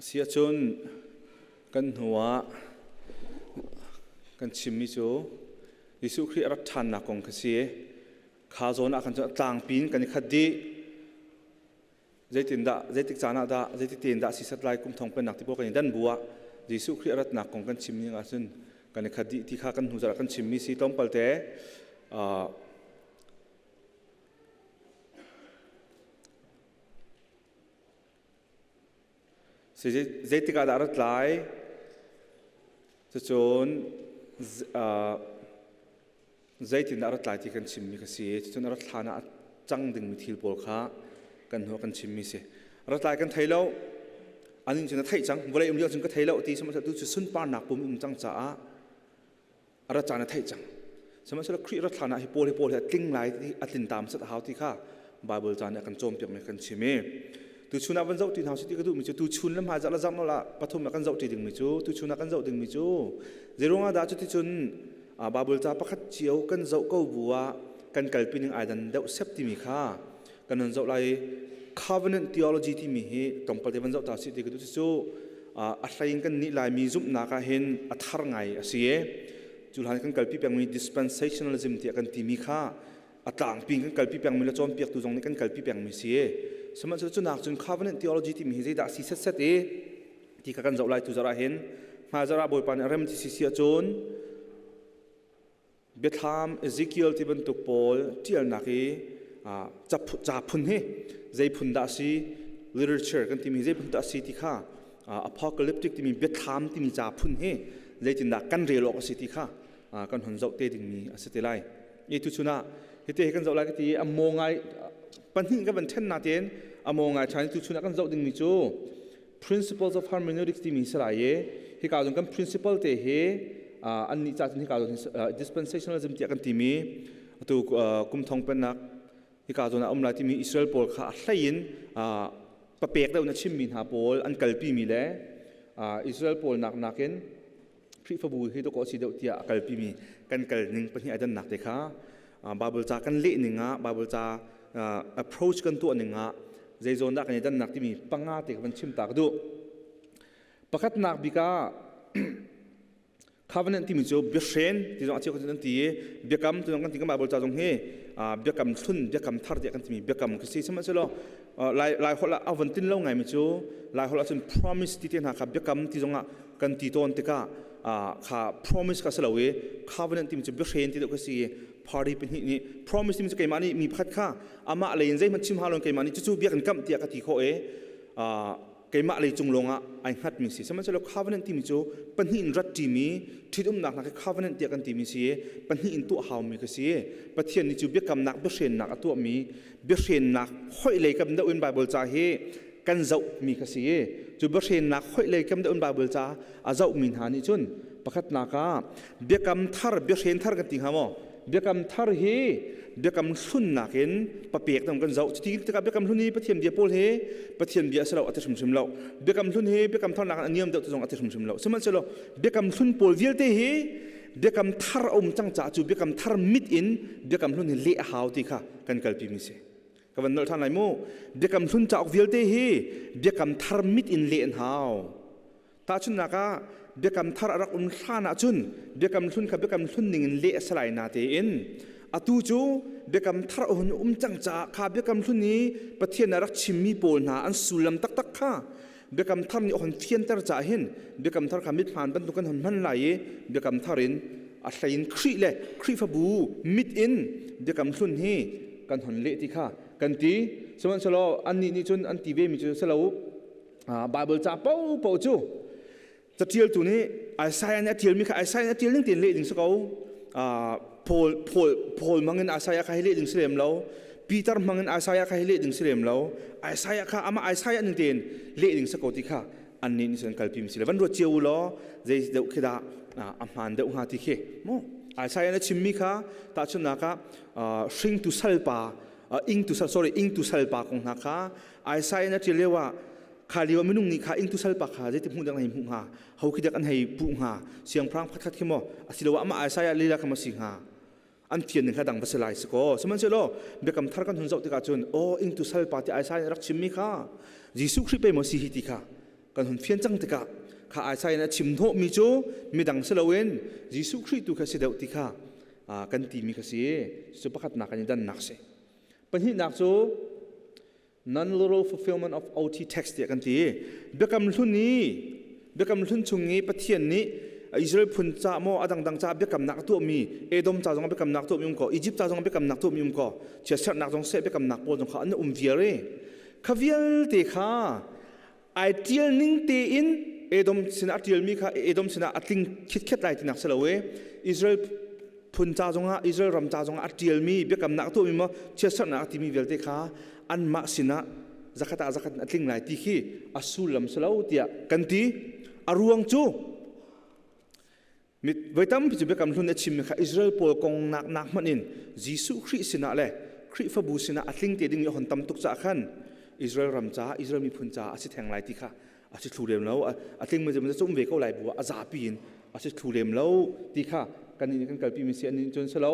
Siahcun kan hnu ah kan chimmi cu Jesuh Khrih a rak ṭhannak kong kha si. Kha zawn ah khan cun a tlangpi in kan i khat dih. Zeitindah, zeitik caan ah dah, zeitik tein dah sisat lai kum thong pennak ti pawl kan i dan bu ah Jesuh Khrih a ratnak kong kan chim ning ahcun kan i khat dih ti kha kan hnu zarh ah kan chimmi si tlawmpal te. Zeitik ah dah a rat lai? Cucun zeitindah a rat lai ti kan chimmi ka si. Cucun a rat hlan ah a cang dingmi thil pawl kha kan hnu ah kan chimmi si. Rat lai kan thei lo. Anin cun a theih cang. Vawlei um lio cun ka thei lo ti sihmanhsehlaw tu cu sunparnak pum um cang caah a rat caan a theih cang. Sihmanhsehlaw Khrih rat hlan ah hi pawl hi pawl hi a tling lai a tlin tam sat a hau ti kha Bible ca nih a kan cawnpiak mi kan chim i tuchun ah van zoh ti hna usih ti ka duhmi cu tuchun le hmaizarh le zarh nawl ah pathum ah kan zoh ti dingmi cu tuchun ah kan zoh dingmi cu zeiruang ah dah cuticun Bible ca pakhat cio kan zoh ko bu ah kan kalpi ning ai dan deuh sep timi kha kan hun zoh lai. Covenant theology timi hi tlawmpal te van zoh ta sih ti ka duh. Cu a hlei in kan nih Laimi zumhnak ah hin a thar ngai a si i cu hlan kan kalpi pengmi dispensationalism tiah kan timi kha a tlangpi kan kalpi pengmi le cawnpiaktu zong nih kan kalpi pengmi si. Sihmanhsehlaw cu nak cun covenant theology timi hi zeidah si set set i ti kha kan zoh lai. Tu zarh ah hin, hmai zarh ah Bawipa nih a rem ti si si ahcun Biathlam Ezekiel ti bantuk pawl ṭialnak i ca phun hi zei phun dah a si, literature kan timi zei phun dah a si ti kha, apocalyptic timi biathlam timi ca phun hi zeitindah kan rel awk a si ti kha kan hun zoh te dingmi a si te lai. I tuchun ah hite hi kan zoh lai ka ti i a maw ngai pahnih ka van ṭhen natein a maw ngai ṭhan i tuchun ah kan zoh dingmi cu principles of hermeneutics timi si lai i hika zong kan principle te hi an nih ca cun hika zong dispensationalism tiah kan timi atu kum thong pennak hika zawn ah um lai timi Israel pawl kha a hlei in papek deuh na chimmi hna pawl an kalpi mi le Israel pawl nak nakin Khrihfabu hi dawkaw si deuh tiah a kalpi mi kan kal ning pahnih ai dannak te kha Bible ca kan leh ning ah, Bible ca approach kan tuah ning ah zei zawn dah kan i dannak timi panga te ka van chim ta ka duh. Pakhatnak bik ah covenant timi cu biahren ti zong a cheu kan ti i biakam ti zong kan ti. Kan Bible ca zong hi biakam hlun, biakam thar tiah kan timi biakam khi si. Sihmanhsehlaw lai lai holh ah a von tin lo ngaimi cu lai holh ah cun promise ti te hna kha biakam ti zong ah kan ti tawn tikah kha promise kha si lo i covenant timi cu biahren ti deuh kha si i party pahnih nih promise timi cu keimah nih mi pakhat kha amah lei in zeihmanh chim hau loin keimah nih cucu bia kan kamh tiah ka ti khawh i keimah lei cung lawngah ai hngatmi si. Sihmanhsehlaw covenant timi cu pahnih in rat ṭimi ṭhitumnak hna khi covenant tiah kan timi si i pahnih in tuah haumi ka si. Pathian nih cu biakamnak biahrennak a tuahmi biahrennak hoih lei kam deuh in Bible ca hi kan zohmi kha si i cu biahrennak hoih lei kam deuh in Bible ca a zohmi hna nih cun pakhatnak ah biakam thar, biahren thar kan ti hnga maw, biakam thar hi biakam hlun nakin papek dang kan zoh. Cuti tikah biakam hlun hi Pathian bia pawl hi Pathian bia a si lo a ti hrimhrim lo, biakam hlun hi biakam thar nakin a niam deuh ti zong a ti hrimhrim lo. Sihmanhsehlaw biakam hlun pawl vialte hi biakam thar a um cang caah cu biakam thar mit in biakam hlun hi leh a hau ti kha kan kalpi mi si. Ka van nolh ṭhan lai mu. Biakam hlun cauk vialte hi biakam thar mit in leh an hau. Tahchunhnak ah, biakam thar a rak um hlan ahcun biakam hlun kha biakam hlun ning in leh a si lai natein atu cu biakam thar a hun um cang caah kha biakam hlun i Pathian a rak chimmi pawl hna an sullam taktak kha biakam thar nih a hun fianter caah hin biakam thar kha mithmaan bantuk kan hun hman lai i biakam thar in a hlein Khrih le Khrihfabu mit in biakam hlun hi kan hun leh ti kha kan ti. Sihmanhsehlaw annih nih cun an ti ve mi cu si lo, Bible ca paohpaoh cu catialtu nih Isaiah nih a tialmi kha Isaiah nih a tial ning tein leh ding si ko, Paul Paul Paul mangin Isaiah kha hi leh ding si lem lo, Peter hmangin Isaiah kha hi leh ding si lem lo, Isaiah kha amah Isaiah ning tein leh ding si ko ti kha annih nih cun kalpi mi si le. Van ruat cio u law zei deuh khi dah a hmaan deuh hnga ti khi mu. Isaiah na chimmi kha tahchunhnak ah hringtu salpa ingtu sal, sorry, ingtu salpa kong hna kha Isaiah na ṭial lio ah kha lio minung nih kha ingtu salpa kha zeiti hmuh dek an hei hmuh hnga, ho khi dek an hei puh hnga, siangpahrang pakhat khi maw asiloah amah Isaiah lila kha maw si hnga, an fian ning kha dang va si lai si kaw. Sihmanhsehlaw biakam thar kan hun zoh tikah cun aw ingtu salpa ti Isaiah rak chimmi kha Jesuh Khrih pe maw si hi ti kha. Kan hun fian cang tikah kha Isaiah nih a chim hnawhmi cu midang si loin Jesuh Khrih tu kha si deuh ti kha kan timi kha si. Cu pakhatnak kan i dannak si. Pahnihnak cu non-literal fulfillment of OT text tiah kan ti. Biakam hlun i biakam hlun chung i Pathian nih Israel phun ca maw a dangdang ca biakamnak a tuahmi Edom ca zong biakamnak tuahmi um ko Egypt ca zong biakamnak tuahmi um ko chiatserhnak zong seh biakamnak pawl zong kha an um viar i kha vialte kha ai tial ning tein Edom sinah a tialmi kha Edom sinah a tling khitkhet lai tinak si lo i Israel phun ca zongah Israel ram ca zongah a tialmi biakamnak a tuahmi maw chiatserhnak a timi vialte kha anmah sinah zakhat ah zakhat in a tling lai ti khi a sullam si lo tiah kan ti. A ruang cu voi tampi cu biakam hlun a chimmi kha Israel pawl kong nak nak hmanh in Jesuh Khrih sinah le Khrihfabu sinah a tling te ding i hon tam tuk caah khan Israel ram caah Israel miphun caah a si theng lai ti kha a si thlu lem lo. A tling mi cu um ve ko lai bu a zapi in a si thlu lem lo ti kha kan nih kan kalpi mi si. An nih cun si lo.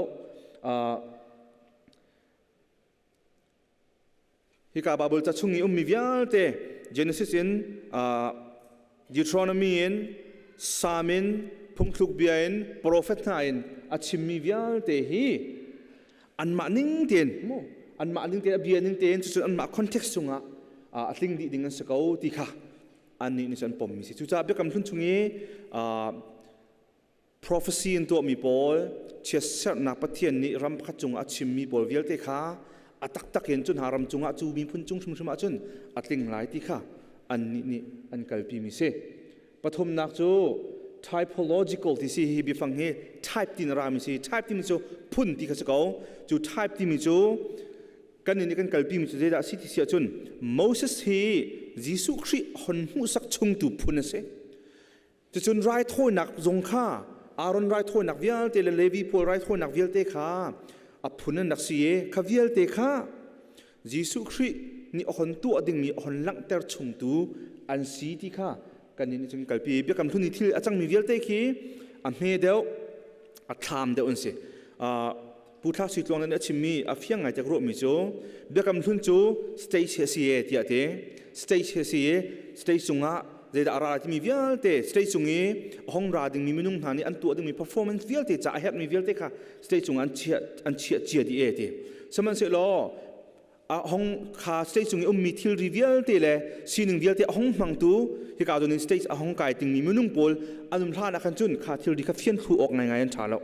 Hika Bible ca chung i ummi vialte Genesis in Deuteronomy in Psalm in phungthluk bia in prophet hna in a chimmi vialte hi anmah ning tein mu anmah ning tein a bia ning tein cucun anmah context chungah a tling dih ding an si ko ti kha annih nih cun an pommi si. Cucaah biakam hlun chung i prophecy in tuahmi pawl, chiatserhnak Pathian nih ram pakhat cungah a chimmi pawl vialte kha a taktak in cun ram cungah cu miphun cung hrimhrim ahcun a tling lai ti kha annih nih an kalpimi si. Pathumnak cu typological ti si. Hi biafang hi type tin rami si. Type timi cu phun ti kha si ko. Cu type timi cu kan nih kan kalpimi cu zeidah si ti si ahcun Moses hi Jesuh Khrih hon hmuhsak chungtu phun a si. Cucun raithawinak zong kha Aaron raithawinak vialte le Levi pawl raithawinak vialte kha a phun an rak si i kha vialte kha Jesuh Khrih nih a hon tuah dingmi a hon langhter chungtu an si ti kha kan nih cun kalpi. Biakam hlun i thil a cangmi vialte khi a hme deuh, a thlam deuh an si. Pu Thla Sui Tluang nih a chimmi a fiang ngai te ruahmi cu biakam hlun cu stage a si e tiah ti. Stage a si i stage cungah zeidah a ra lai timi vialte, stage cung i a hong ra dingmi minung hna nih an tuah dingmi performance vialte ca a herhmi vialte kha stage cungah an chiah cia dih e ti. Sihmanhsehlaw a hong kha stage cung i ummi thilri vialte le sining vialte a hong hmangtu, hika zawn in stage a hong kai tingmi minung pawl an um hlan ah khan cun kha thilri kha fian thlu awk ngaingai an ṭha lo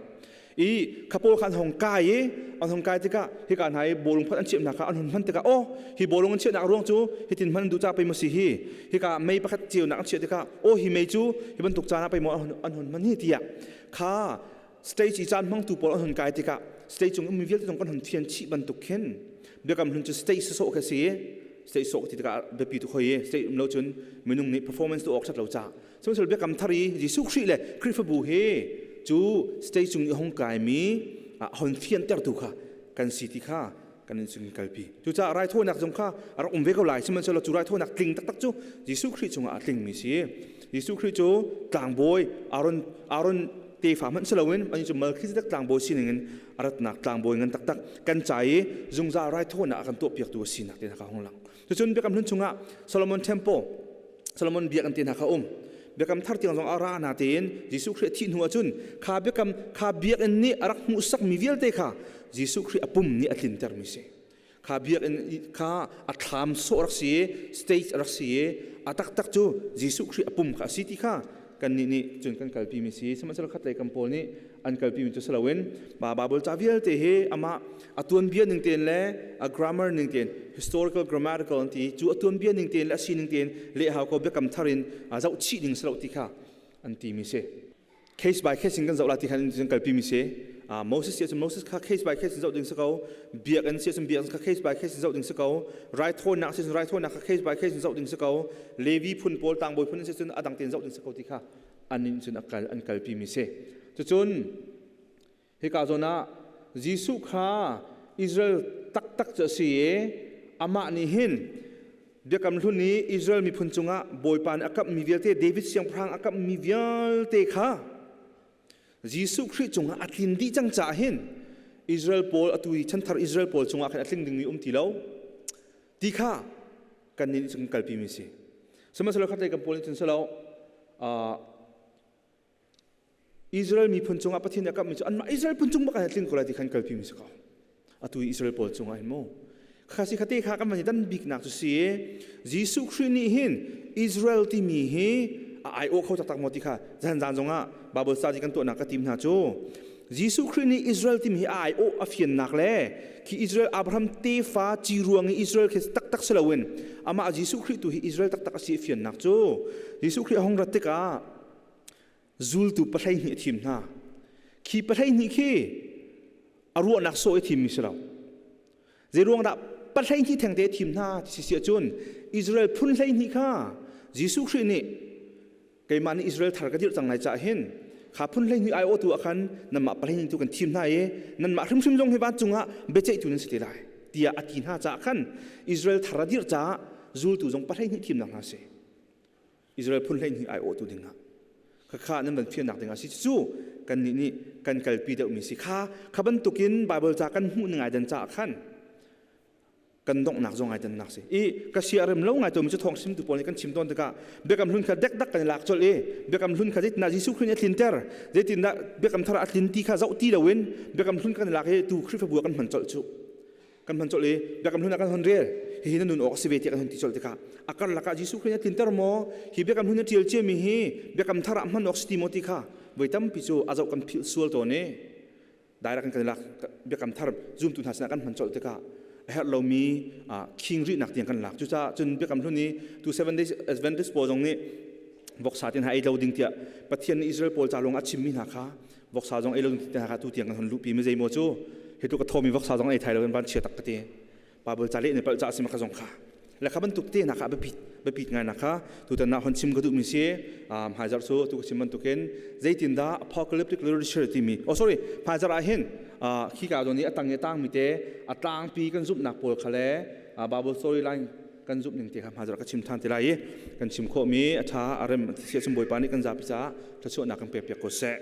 i kha pawl kha an hong kai i an hong kai tikah hika hna i bawlung phat an chiah hna kha an hun hman tikah, oh, hi bawlung an chiahnak ruang cu hitin hman duh ca pei maw si hi, hika mei pakhat ceunak an chiah tikah, oh, hi mei cu hi bantuk caan ah pei maw an hun hman hi tiah kha stage i caan hmangtu pawl an hun kai tikah stage cung ummi vialte zong kan hun thian chih bantuk khin biakam hlun cu stage sawh kha si. Stage sawh ti tikah biapi tu khoi i stage um lo cun minung nih performance tu awk that lo ca. Sihmanhsehlaw biakam thar i Jesuh Khrih le Khrihfabu hi cu stage cung i hong kaimi hon fiantertu kha kan si ti kha kan in chung kalpi. Cucaah raithawinak zong kha a rak um ve ko lai, sihmanhsehlaw cu raithawinak tling taktak cu Jesuh Khrih cungah a tlingmi si. Jesuh Khrih cu tlangbawi Aaron tefa hmanh si loin ani cu Melchizedek tlangbawi sining in a ratnak tlangbawi ngan taktak kan ca i zungzal raithawinak a kan tuahpiaktu a sinak te hna kha hung lang. Cucun Biakam Hlun chungah Solomon Temple, Solomon biakinn te hna kha um. Biakam Thar tiang zong a ra na tein Jesuh Khrih a thih hnu ahcun kha biakam kha biakinn nih a rak hmuhsakmi vialte kha Jesuh Khrih a pum nih a tlintermi si. Kha biakinn kha a thlam sawh rak si i stage rak si i a taktak cu Jesuh Khrih a pum kha a si ti kha kannih nih cun kan kalpi mi si. Sihmanhsehlaw khatlei kan pawl nih an kalpi mi cu si loin ma Bible ca vialte hi amah a tuanbia ning tein le a grammar ning tein, historical grammatical an ti cu, a tuanbia ning tein le a sining tein leh hau ko, biakam thar in zoh chih ding si lo ti kha an ti mi si. Case by case in kan zoh la ti khan in kalpi mi si. Moses si ahcun Moses kha case by case in zoh ding si ko, biakinn si ahcun biakinn kha case by case in zoh ding si ko, raithawinak si ahcun raithawinak kha case by case in zoh ding si ko, Levi phun pawl tlangbawi phun si ahcun a dang tein zoh ding si ko ti kha an in cun an kalpi mi si. Cucun hika zawn ah Jesuh kha Israel taktak cu a si i amah nih hin Biakam Hlun i Israel miphun cungah Bawipa nih a kamhmi vialte, David siangpahrang a kamhmi vialte kha Jesuh Khrih cungah a tlin dih cang caah hin Israel pawl, atu i chanthar Israel pawl cungah khan a tling dingmi um ti lo ti kha kannih nih cun kan kalpimi si. Sihmanhsehlaw khatlei kan pawl nih cun silo Israel miphun cungah Pathian nih a kamhmi cu anmah Israel phun cung bak ah tling ko lai ti khan kalpi mi si ko. Atu i Israel pawl cungah hin mu. Kha si khate kha kan van i dan biknak cu si Jesuh Khrih nih hin Israel timi hi a ai-awh kho taktak maw ti kha zan zan zongah Bible study kan tuahnak ka tim hna cu Jesuh Khrih nih Israel timi hi a ai-awh a fiannak le khi Israel Abraham tefa ci ruang i Israel khi taktak si loin amah Jesuh Khrih tu hi Israel taktak a si a fiannak cu Jesuh Khrih a hung rat tikah zultu 12 a thim hna. Khi 12 khi a ruahnak sawh i thimmi si lo. Zei ruang dah 12 thengte a thim hna ti si ahcun Israel phun 12 kha Jesuh Khrih nih keimah nih Israel thar ka dirh cang lai caah hin kha phun 12 aiawhtu ah khan nanmah 12 tu kan thim hna i nanmah hrimhrim zong hi vancung ah biaceihtu nan si te lai tiah a ti hna caah khan Israel thar a dirh caah zultu zong 12 thimnak hna si. Israel phun 12 aiawhtu dingah khakha nan van fiannak dingah si cu kan nih nih kan kalpi deuhmi si kha kha bantukin Bible ca kan hmuh ngai dan caah khan kan donghnak zong ngai dannak si i ka sia rem lo ngai tomi cu thawng chimtu pawl nih kan chim tawn tikah biakam hlun kha dekdak kan i lak colh i biakam hlun kha zeitindah Jesuh Khrih nih a tlinter zeitindah biakam thar a tlin ti kha zoh ti loin biakam hlun kan i lak i tu Khrihfabu ah kan hman colh cu kan hman colh i biakam hlun ah kan hon rel hihi na nun awk a si ve tiah kan hon ti colh tikah a karlak ah Jesuh Khrih nih a tlinter maw hi biakam hlun a ṭial ciami hi biakam thar ah hman awk si ti maw ti kha voi tampi cu a zoh kan philh sual tawn i direct kan lak biakam thar zumtu hna sinah kan hman colh tikah a herh lomi khing rihnak tiang kan lak. Cucaah cun biakam hlun i tu Seven Days Adventist pawl zong nih voksa tin ha ei lo ding tiah Pathian nih Israel pawl ca lawng a chimmi hna kha voksa zong ei lo ding tiah kha tu tiang kan hon luhpi mi zeimaw cu hi tu ka thomi voksa zong ei thai lo in van chia tak ka ti. Bible ca leh ne palh ca a si ma kha zong kha le kha bantuk te na kha biapit biapit ngai na kha tutan na hon chim ka duh mi si. Hmaizar cu tu ka chim bantukin zeitindah apocalyptic literature timi, oh sorry, hmaizar ah hin khi ka zawn i a tang i tang mi te a tlangpi kan zumhnak pawl kha le Bible storyline kan zumh ning te kha hmaizar ka chim than te lai i kan chim khawh mi a tha a rem sia chung Bawipa nih kan zapi caah thluachuahnak kan pek piak ko seh.